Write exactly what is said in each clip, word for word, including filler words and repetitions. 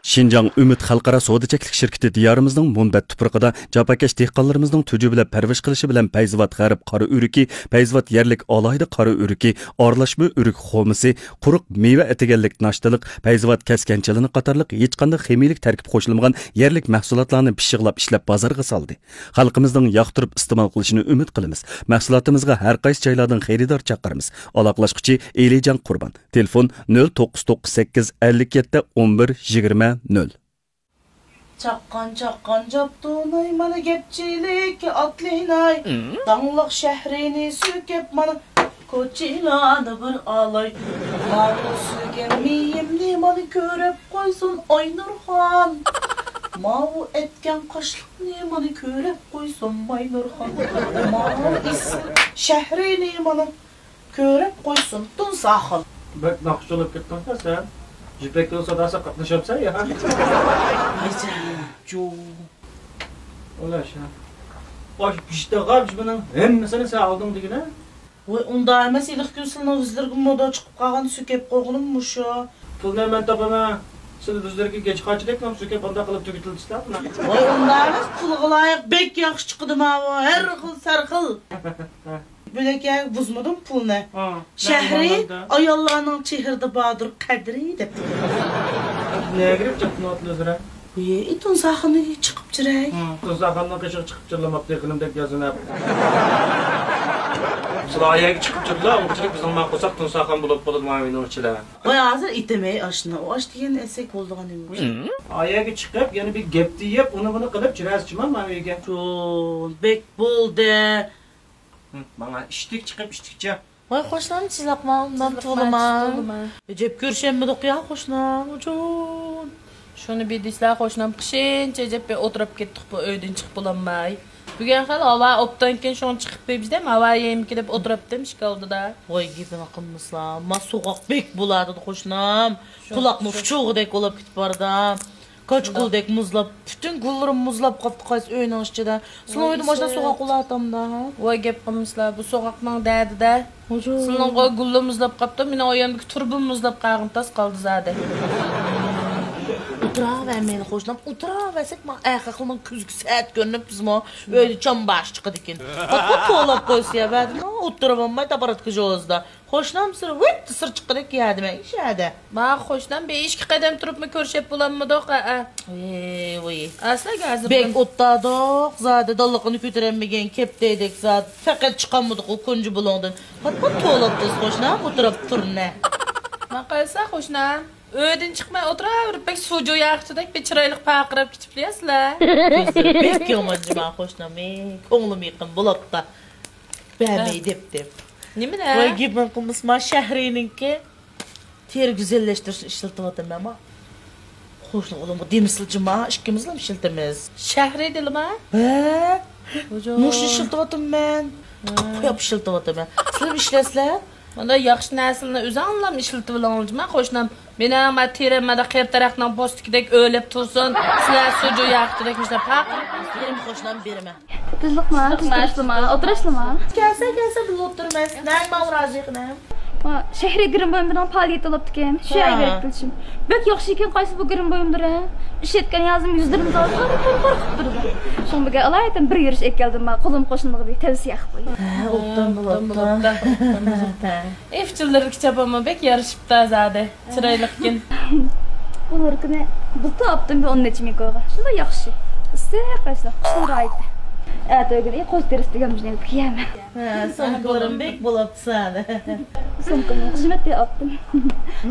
شىنجاڭ ئۈمىد خەلقئارا سودا چەكلىك شىركىتى دىيارىمىزنىڭ مۇنبەت تۇپرىقىدا جاپاكەش دېھقانلىرىمىزنىڭ تۈجى بىلەن پەرۋىش قىلىشى بىلەن پەيزىۋات غەرب قارا ئۆرۈكى، پەيزىۋات يەرلىك ئالاھىدە قارا ئۆرۈكى، ئارىلاشما ئۆرۈك خورمىسى، قۇرۇق مېۋە ئەتىگەنلىك ناشتىلىق، پەيزىۋات كەسكەنچىلىنى قاتارلىق ھېچقانداق خىمىيىلىك تەركىب قوشۇلمىغان يەرلىك مەھسۇلاتلارنى پىششىقلاپ ئىشلەپ بازارغا سالدى. خەلقىمىزنىڭ ياقتۇرۇپ ئىستېمال قىلىشىنى ئۈمىد قىلىمىز. مەھسۇلاتىمىزغا ھەر قايسى جايلاردىن خېرىدار چاقىرىمىز. ئالاقىلاشقۇچى ئېلىجان قۇربان. تېلېفون: نۆل توققۇز توققۇز سەككىز، ئەللىك يەتتە، ئون بىر، يىگىرمە، نۆل. چاققان، چاققان جاپتۇناي، مانا گەپچىلىككە ئاتلىناي. داڭلىق شەھىرىنى سۆكۈپ، مانا كوچىلارنى بىر ئالاي. ماۋۇ سۆيگەن مېيىمنى مانا كۆرۈپ قويسۇن ئاينۇرخان. ماۋۇ ئەتكەن قاشلىقنى مانا كۆرۈپ قويسۇن ماينۇرخان. ماۋۇ ئېسىل شەھىرىنى مانا كۆرۈپ قويسۇن تۇنساخان. بەك ناخشىچى بولۇپ كەتتىڭكەن سەن. يىپەك يولى ساداسىغا قاتنىشىۋاتىسەن يا. ئاجايىپ. جو. ئۇلاش ھە. ئاش پىشتىغاچ بۇنىڭ ھەممىسىنى سەن ئالدىڭ دېگىنە. ۋاي، ئۇنداق ئەمەس، ھېلىقى كۈن سىلىنىڭ يۈزلىرىگە مودا چىقىپ قالغان، سۆكۈپ قويغىنىم مۇشۇ. پۇلنى مەن تاپىمەن. سىز يۈزلىرىگە گەجگە قاچىدەك نام سۆكۈپ ئانداق قىلىپ تۈگىتىلدىسىلەر. ۋاي، ئۇنداق ئەمەس، پۇلغا لايىق بەك ياخشى چىقىدۇ ماۋۇ، ھەر خىل سەر خىل. بۆلەك يەرگە بۇزمىدىم پۇلنى. ھا، شەھرى نەم ئاياللارنىڭ چېھرىدە باردۇر قەدرى دەپ. نەگە چاپلىنىۋاتىدۇ ئۆزرە؟ ئى، تۇنساخاننىڭ چىقىپ جىرەي. ھا، تۇنساخاننىڭ قېشىغا چىقىپ جىرلىماپتۇ، خېنىمدەك يازىنىپ. سىلەر ئايەگە چىقىپ جىرلا، ئۇنچىلىك بىزنىڭ ما قورساق تۇنساخان بولۇپ قالىدۇ ماۋۇنىڭ ئىچىدە. ۋاي، ھازىر ئېتىمەي ئاشنى، ئۇ ئاش دېگەن ئەسەك بولىدىغان نېمە؟ ئايەگە چىقىپ، يەنە بىر گەپتە يەپ، ئۇنى بۇنى قىلىپ جىرەسىچىما ماۋۇ يەرگە. جون، بەك بولدى. ھە، ماڭا ئىشتىك چىقىپ ئىشتىكچە. ۋاي قوشنام، تېزلاق ماڭ، نان تۇۋلىما. ئەجەب كۆرۈشەلمىدۇق يا قوشنام، جون. شۇنى بىر دېسىلە قوشنام، قىشىنچە ئەجەب بىر ئولتۇرۇپ كەتتۇق بۇ ئۆيدىن چىقىپ بولالماي. بۈگۈن خېلى ھاۋا ئوبدانكەن، شۇڭا چىقىپ بېرىمىز دەپ ھاۋا يېيىمگە كېلىپ ئولتۇرۇپتىم ئىشىك ئالدىدا. ۋاي گېپىڭ قىلمىسا، ما سوغۇق بەك بولاتىدۇ قوشنام. قۇلاقنى ئۇچۇرغۇدەك بولۇپ كېتىپ بارىدۇ. كاچكۇلدەك مۇزلاپ، پۈتۈن گۈللىرىم مۇزلاپ قاپتۇ قايسى ئۆينىڭ ئىچىدە. سىلىڭ ئۆيدە ماشۇنداق سوغۇق بولاتامدا؟ ۋاي گەپ قىلمىسىلا، بۇ سوغۇقنىڭ دەردىدە. سىلىڭغۇ گۈللە مۇزلاپ قاپتۇ، مېنىڭ ئۇ ياندىكى تۇرۇبا مۇزلاپ قالغىنى تاس قالدى زادى. ئولتۇراۋەرمەيلى قوشنام، ئولتۇراۋەرسەك ما ئەخەقلىنىڭ كۆزىگە سەت كۆرۈنۈپ بىزمۇ ئۆيدە چامباش چىقىدىكىن. پات پات توۋلاپ قويسا يا بەدىمۇ ئولتۇرۇۋالماي تاپاراتكا جوزىدا. قوشنام سىر ۋىت سىر چىققىدەك يەدىمەن ئىشەدە. ما قوشنام بىر ئىككى قەدەم تۇرۇپمۇ كۆرۈشۈپ بولالمىدۇق ئە. ۋىي ۋىي. ئەسلىگە ھازىر بەك ئوتتادۇق زادى دانلىقىنى كۆتۈرەلمىگەن كەپتەيدەك زادى. پەقەت چىقالمىدۇق ئۇ كونجا بۇلۇڭدىن. پات پات توۋلاپتىز قوشنام ئولتۇرۇپ تۇرنە. ما قايسا قوشنام ئۆيدىن چىقماي ئولتۇراۋېرىپ بەك سۇجۇ ياقىتىدەك بىر چىرايلىق پارقىراپ كېتىپلىسىلەر. كۆزلىرى بەك يامان جۇما قوشنام. كۆڭلۈم يېقىن بولاپتا. بەرمەي دەپ دەپ. نېمىلەر؟ ۋاي گېپىڭ قىلمىسا ما شەھرىينىڭكى تېرە گۈزەللەشتۈرۈشنى ئىشلىتىۋاتىمەن ما. قوشنا ئۇلۇمغا دېمىسىلا جۇما ئىككىمىزلا ئىشلىتىمىز. شەھرىيدىلىما؟ ھە. مۇشۇ ئىشلىتىۋاتىمەن. قۇياپ ئىشلىتىۋاتىمەن. سىلەر ئىشلەتسىلەر. مانا ياخشى نەرسىلەرنى ئۆزۈڭلام ئىشلىتىۋېلىڭلار جۇما قوشنام. مېنىڭ ما تېرەم مانا قېرى تەرەقنىڭ پوستىكىدەك ئۆرلەپ تۇرسۇن. سىلەر سۇجۇ ياقىتىدەك مۇشۇنداق پارقىراپ. بېرىمەن قوشنام بېرىمەن. تېزلىقما، تېز تۇرۇشلىما، ئولتۇرۇشلىما. كەلسە كەلسە بىللە ئولتۇرىمىز. نەگ ماۋۇ رازى قىلىم. شەھىرىي گىرىم بۇيۇملىرىنىڭ پائالىيىتى بولۇپتىكەن. شۇ يەرگە بېرىپ كېلىشىم. بەك ياخشى ئىكەن قايسى بۇ گىرىم بۇيۇملىرى. ئىشلەتكەن يازدىم يۈزلىرىمىز ئالدىغا قىپقىزىل قىلىپ تۇرىدۇ. شۇڭا بۈگۈن ئالايىتەن بىر يۈرۈش ئەكەلدىم ما قولۇم قوشنىلىغا بىر تەۋسىيە قىلىپ قويدۇم. ھە، ئوبدان بولاپتۇ. ئىپچىللىرىدىكى چاپانمۇ بەك يارىشىپتا زادى. چىرايلىقكىن. بۇ نۇركىنى بۇلتۇر ئاپتىم بىر ئون نەچچە مىڭ كويغا. شۇنداق ياخشى. ئىسسىق قايسىلا، قىشنىڭ راھىتى. ئەتە ئۆگۈن قوز تېرىسى دېگەن بىر نېمە كىيەمەن. ھە، سومكىلىرىم بەك بولاپتۇ سادە. سومكىنى خىزمەت بىلەن ئاپتىم.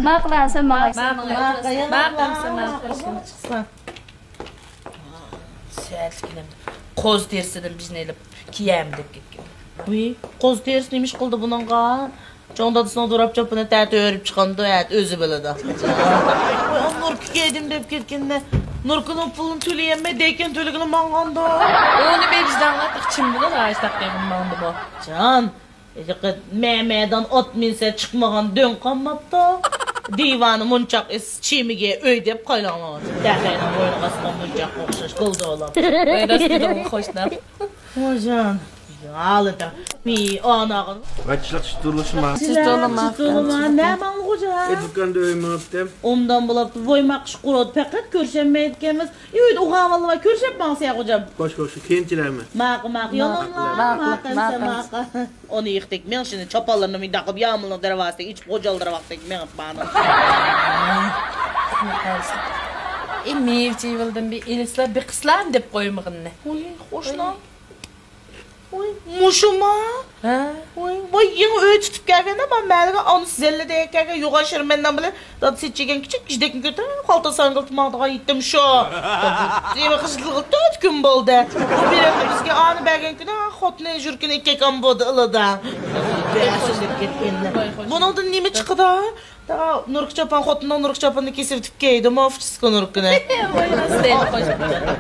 ماقۇل، سەن ماڭايسەن. ماقۇل، ماقۇل، ماقۇل، ماقۇل. سەل كېلىم. قوز تېرىسىدىن بىزنى ئېلىپ كىيەم دەپ كەتكەن. ۋىي، قوز تېرىسى نېمە ئىش قىلدى بۇنىڭغا؟ چوڭ دادىسىنىڭ دوراپ چاپىنى تەتە ئۆرۈپ چىقامدۇ، ئەتە ئۆزى بىلىدۇ. ۋاي، ئا نۇركا كىيدىم دەپ كەتكىنىنى. نۇركىنىڭ پۇلىنى تۆلىيەلمەي دەيكەن تۆلىگىلى ماڭغاندۇ. ئۇنى بېرىشتاڭلار تېخى چىم بىلىدۇ، ئاشتاق دەيدۇ ماڭدىمۇ. جان، ھېلىقى مەمەدان ئات مىنسە چىقمىغان دۆڭ قالماپتۇ. دىۋانە مۇنچاق ئېسىس چىمىگە ئۆي دەپ قايلاڭلار. دەخەينىڭ بوينىغا ئاسقان مۇنچاققا ئوخشاش بولدى ئۇلار. ئۆي راستىدىغۇ قوشنام. ۋايجان. ھالىتىڭ. مى ئاناغىن. ۋەتچىلىق چىتۇرلىشىما. چىتۇرلىما. چىتۇرلىما. نەماڭ خوجا؟ ئېدىكاندا ئۆيمۇ ئاپتىم. ئومدان بولاپتۇ. ۋوي ماقىش قۇرۇد. پەقەت كۆرۈشەلمەيدىكەنمىز. ئۆيدە ئوغاۋاللا بار. كۆرۈشەپ ماڭسىيە خوجام. خوش خوش. كېيىن كېلەرمەن. ماقۇل ماقۇل. يولۇڭلار. ماقۇل ماقۇل. ماقۇل. ئۇنى يىقتەك مېڭىشىنى چاپانلىرىنى مۇنداق قىلىپ يامۇلنىڭ دەرۋازىسىدىن ئېچىپ غوجالدۇرۇۋاقتەك مېڭىپ بارىدۇ. ئى مېۋە چېۋىلدىن بىر ئېلىسىلا بېقىسىلا دەپ قويمىغىننى. ۋوي خوشنا. ۋوي مۇشۇما؟ ھە؟ ۋوي ۋوي يېڭى ئۆي تۇتۇپ كەلگەندە مانا مەھەللىگە ئانىسى زەللە دېگەن كەلگەن يوغان شىرمەندان بىلەن دادىسى چىگەن كىچىك ئىشتەكنى كۆتۈرۈپ خالتا ساڭگىلتىپ ماڭىدىغان يېتىم شۇ. دېمە خىجىلغا تۆت كۈن بولدى. بۇ بىرەمدە بىزگە ئانى بەرگەن كۈنى خوتۇنى يۈرىكىنى ئىككى كام بولدى ئىلىدا. بۇنىڭدىن نېمە چىقىدۇ؟ تا نۇركا چاپان خوتۇننىڭ نۇركا چاپىنىنى كېسىۋېتىپ كىيدىمۇ ئۇچىسىكا نۇركىنى.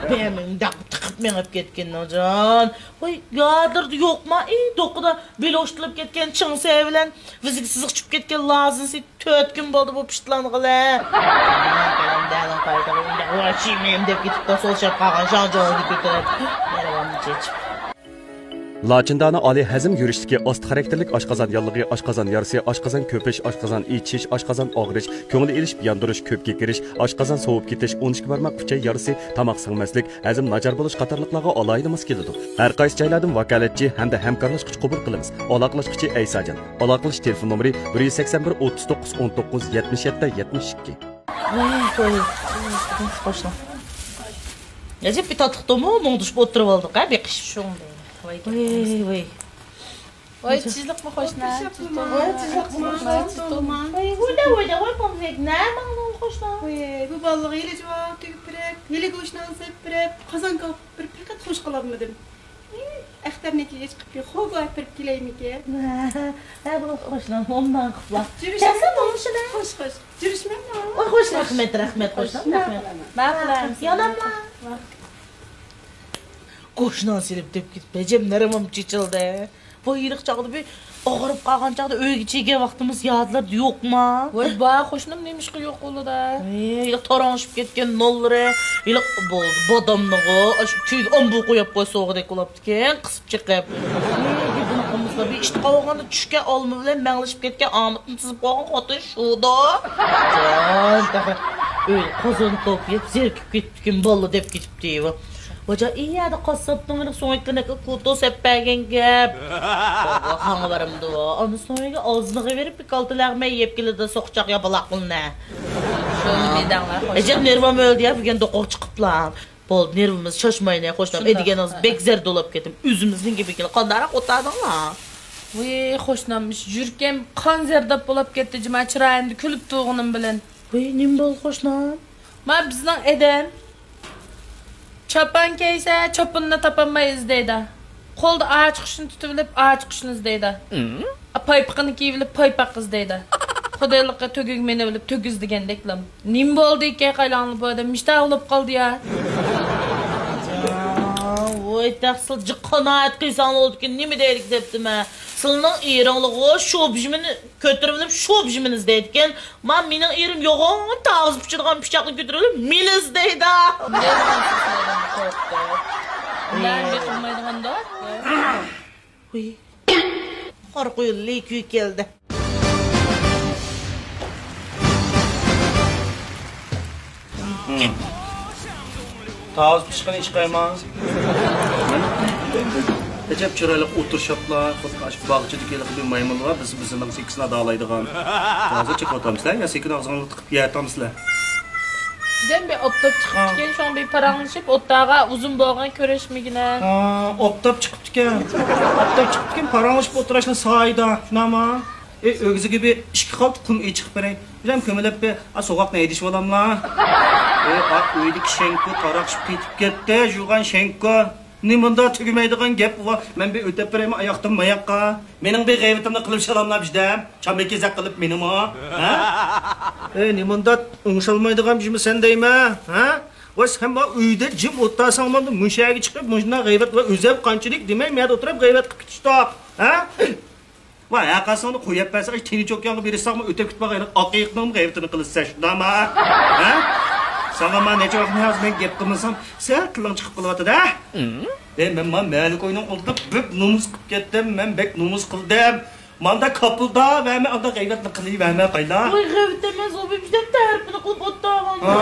بەمىڭداق تىقىپ مېڭىپ كەتكىن جان. ۋاي يادىرىدا يوقما ئى دوقىدا بېلوشتىلىپ كەتكەن چىڭسە بىلەن ۋىزىگە سىزىق چۈشۈپ كەتكەن لازىنىسى تۆت كۈن بولدى بۇ پىشتىلانغىلى. ۋاچىمىم دەپ كېتىپتۇ سول شەپ قالغان شاڭجاڭنى كۆتۈرۈپ. مەرۋاننى چېچىپ. لاچىندانە ئالىي ھەزىم يۈرۈشتىكى ئاستا خاراكتېرلىك ئاشقازان ياللۇغى، ئاشقازان يارىسى، ئاشقازان كۆپۈش، ئاشقازان ئېچىشىش، ئاشقازان ئاغرىش، كۆڭۈل ئېلىشىپ ياندۇرۇش، كۆپ كېكىرىش، ئاشقازان سوۋۇپ كېتىش، ئون ئىككى بارماق ئۈچەي يارىسى، تاماق سىڭمەسلىك، ھەزىم ناچار بولۇش قاتارلىقلارغا ئالاھىدە ماس كېلىدۇ. ھەر قايسى جايلاردىن ۋاكالەتچى ھەمدە ھەمكارلاشقۇچى قوبۇل قىلىمىز. ئالاقىلەشكۈچى ئەيساجان. ئالاقىلىشىش تېلېفون نومۇرى: بىر يۈز سەكسەن بىر، ئوتتۇز توققۇز، ئون توققۇز، يەتمىش يەتتە، يەتمىش ئىككى. ۋاي، ۋاي، قوشنا. ئەجەب بىر تاتلىقتىمۇ مۇڭدىشىپ ئولتۇرۇۋالدۇق ھە بېقىش. شۇڭدەك. ۋاي، ۋاي. ۋاي، تىزلىقمۇ قوشنا؟ ۋاي، تىزلىقمۇ؟ ۋاي، ۋاي، ۋاي، پومزەك، نە ماڭدىڭ قوشنا؟ ۋاي، بۇ بالىلىق ھېلى جۇۋان تۈگۈپ بېرىپ، ھېلى گۆشنى سېپىپ بېرىپ، قازان كاۋاپ بېرىپ پەقەت خوش قىلالمىدىم. ئەختەرنىڭكىگە چىقىپ بىر خوگو ئەپىرىپ كېلەيمىكىن؟ ھە، بۇ قوشنام، ئومدان قۇتلا. جۈرۈشمەن. خوش، خوش. جۈرۈشمەن. ۋاي، خوش، رەھمەت، رەھمەت، قوشنام، رەھمەت. ماقۇل. ياناملا. قوشنام سېلىپ دەپ كېتىپ، ئەجەب نېرۋىم چېچىلدى. بۇ ھېلىقى چاغدا بىر ئاغرىپ قالغان چاغدا ئۆيگە چىگەن ۋاقتىمىز يادلىرىدا يوقما؟ ۋاي، بار، قوشنام نېمىشقا يوق بولىدۇ؟ ھېلىقى تاراڭشىپ كەتكەن نانلىرى، ھېلىقى بولدى، بادامنىغۇ، ئاشۇ تۈگە ئامبۇر قويۇپ قويسا بولغۇدەك بولۇپتىكەن، قىسىپ چىقىپ. ھېي، بۇنى قىلمىسىلا، بىر ئىشتىن قالغاندا چۈشكەن ئالما بىلەن مەڭلىشىپ كەتكەن ئامىتىنى تىزىپ قويغان خوتۇن شۇدۇ. جان، تېخى ئۆيدە قازان توپ يەپ زېرىكىپ كېتىپتىكەن بالىلار دەپ كېتىپتۇ. ۋاجا، ئى يەردە قاسساپنىڭ ھېلىقى سۆڭەكلىرىنى كوتو سەپ بەرگەن گەپ. خاڭا بارامدۇ. ئانا سۆڭەكنى ئازنىغا بېرىپ، بىر كالتا لەغمەن يەپ كېلىدۇ، سوقچاق ياپىلاق قولنى. شۇنى دېدىڭلار، خوش. ئەجەب نېرۋام ئۆلدى يا، بۈگۈن دوقاق چىقىپلا. بولدى، نېرۋىمىز شاشمايلى، خوشنام. شۇنداق. ئەدىگەنىڭىز بەك زەردە بولاپ كەتتىم. ئۆزىمىزنىڭ گېپىگە قانداقراق ئولتۇردۇڭلار؟ ۋىي، خوشنام، يۈرىكىم قان زەرداب بولاپ كەتتى جۇما، چىرايىمدا كۈلۈپ تۇرغىنىم بىلەن. ۋىي، نېمە بولدى، خوشنام؟ ما بىزنىڭ ئادەم چاپان كىيسە، چاپىنىنى تاپالماي ئىزدەيدۇ. قولىدا ئاچقۇچنى تۇتۇۋېلىپ، ئاچقۇچنى ئىزدەيدۇ. ئا، پايپىقىنى كىيىۋېلىپ، پايپاق ئىزدەيدۇ. خۇدايلىققا تۆگىگە مېنىۋېلىپ، تۆگە ئىزدىگەندەكلا. نېمە بولدى ئىكەن، قايلاڭلار بۇ ئادەم؟ مۇشتاق بولۇپ قالدى يا. ۋاي، تەقسىر، جىق قانائەت قىلساڭلار بولىدىكەن، نېمە دەيدىكەن دەپتىمەن. سىلىنىڭ ئېرىڭلىغۇ شۇ بىژمىنى كۆتۈرۈۋېلىپ، شۇ بىژمىنى ئىزدەيدىكەن. ما مېنىڭ ئېرىم يوغان تاغىسى پىچىدىغان پىچاقنى كۆتۈرۈۋېلىپ، مېنى ئىزدەيدۇ. مەن بېقىلمايدىغاندا. ھۇي. قارا قۇيۇن لېكۈي كەلدى. تازا پىشقىنى چىقايما؟ ئەجەب چىرايلىق ئولتۇرۇشۇپلا، خۇددى ئاشۇ باغچىدىكى ھېلىقى بىر مايمۇنلار بىز بىزنىڭ سېكىسىنى دالايدىغان. ھازىر چېقىۋاتامسىلەر يا سېكىنى ئاغزىڭلارغا تىقىپ يەتامسىلەر؟ بىردەم بىر ئاپتاپ چىقىپتىكەن، شۇڭا بىر پاراڭلىشىپ ئوتتاغا ئۇزۇن بولغان كۆرۈشمىگىنە. ھا، ئاپتاپ چىقىپتىكەن. ئاپتاپ چىقىپتىكەن، پاراڭلىشىپ ئولتۇرايلى سايىدا، شۇنداقمۇ؟ ئەي، ئۆگزىگە بىر ئىككى قالتىس قۇم ئېچىقىپ بېرەي. بىردەم كۆمۈلۈپ بىر، ئا، سوغۇقنى ھەيدىشىۋالاملا. ئەي، ئا، ئۆيدىكى شەڭكۇ تاراقشىپ كېتىپ كەتتى، يۇغان شەڭكۇ. نېمانداق تۈگىمەيدىغان گەپ بۇ؟ مەن بىر ئۆتەپ بېرەيمۇ ئاياقتىن ماياققا؟ مېنىڭ بىر غەيۋىتىمنى قىلىپ شالاملا بىردەم. چامبېكى زەق قىلىپ مېنىمۇ، ھە؟ ئەي، نېمانداق ئوڭشالمايدىغان بىژمى سەن دەيمەن، ھە؟ ۋاي، سەن ما ئۆيدە جىم ئولتۇرساڭ، مانا مۇشۇ يەرگە چىقىپ، مۇشۇنداق غەيۋەت ۋە ئۆزەم قانچىلىك دېمەي، مەيدە ئوتتۇرۇپ غەيۋەت قىلىپ كېتىشتۇق، ھە؟ ۋاي، ھەرقايسىڭنى قويۇپ بەرسەڭ، ئىش تېنى چوكياڭغا بېرىشساقمۇ ئۆتۈپ كېتىپ قالغان ئاق ئېيىقنىڭ غەيۋىتىنى قىلىسەن، شۇنداقمۇ؟ ھە؟ ساڭا ما نەچچە ۋاقىتتىن ھازىر مەن گەپ قىلمىسام، سەل تىلىڭ چىقىپ قېلىۋاتىدۇ-ھە؟ ئى، مەن ما مەلىكە ئۆينىڭ ئالدىدا بەك نومۇس قىلىپ كەتتىم، مەن بەك نومۇس قىلدىم. ماندا كاپىلدا ۋە مەن ئاندا غەيۋەتنى قىلىۋەرمە قايلا. ۋاي، غەيۋەت ئەمەس، ئۇ بىر تەرىپىنى قىلىپ ئولتۇرغان. ھا،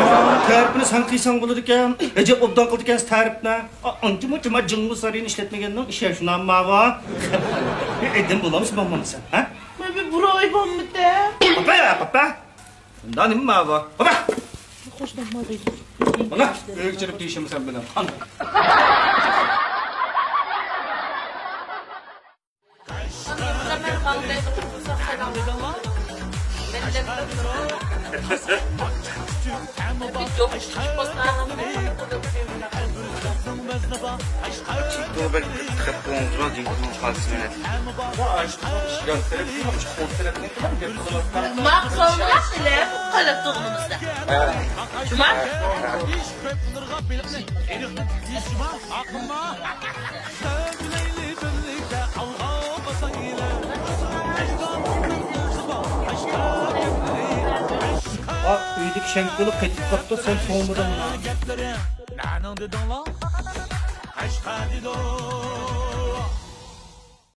تەرىپىنى سەن قىلساڭ بولىدىكەن. ئەجەب ئوبدان قىلىدىكەنسىز تەرىپنى. ئا، ئانچە-مۇنچە ما جىڭمۇ سارىيىنى ئىشلەتمىگەننىڭ ئىشى شۇنداقمۇ؟ ئادەم بولامسەن، بولمامسەن، ھە؟ مەن بىر بۇراي بولمىدى. قاپا، قاپا. ئۇندا نېمە بار بۇ؟ قاپا! خوشلاشما دەيدۇ. مانا، ئۆيگە چىرىپ دېيىشىممۇ سەن بىلەن؟ قانداق؟ ماقۇل، قىلىپ قىلىپ تۇغۇنىمىزدا. جۇما. ئا، ئۆيدىكى شەڭكۈلى قېتىپ قاپتۇ، سەن سوڭمىدىڭمۇ؟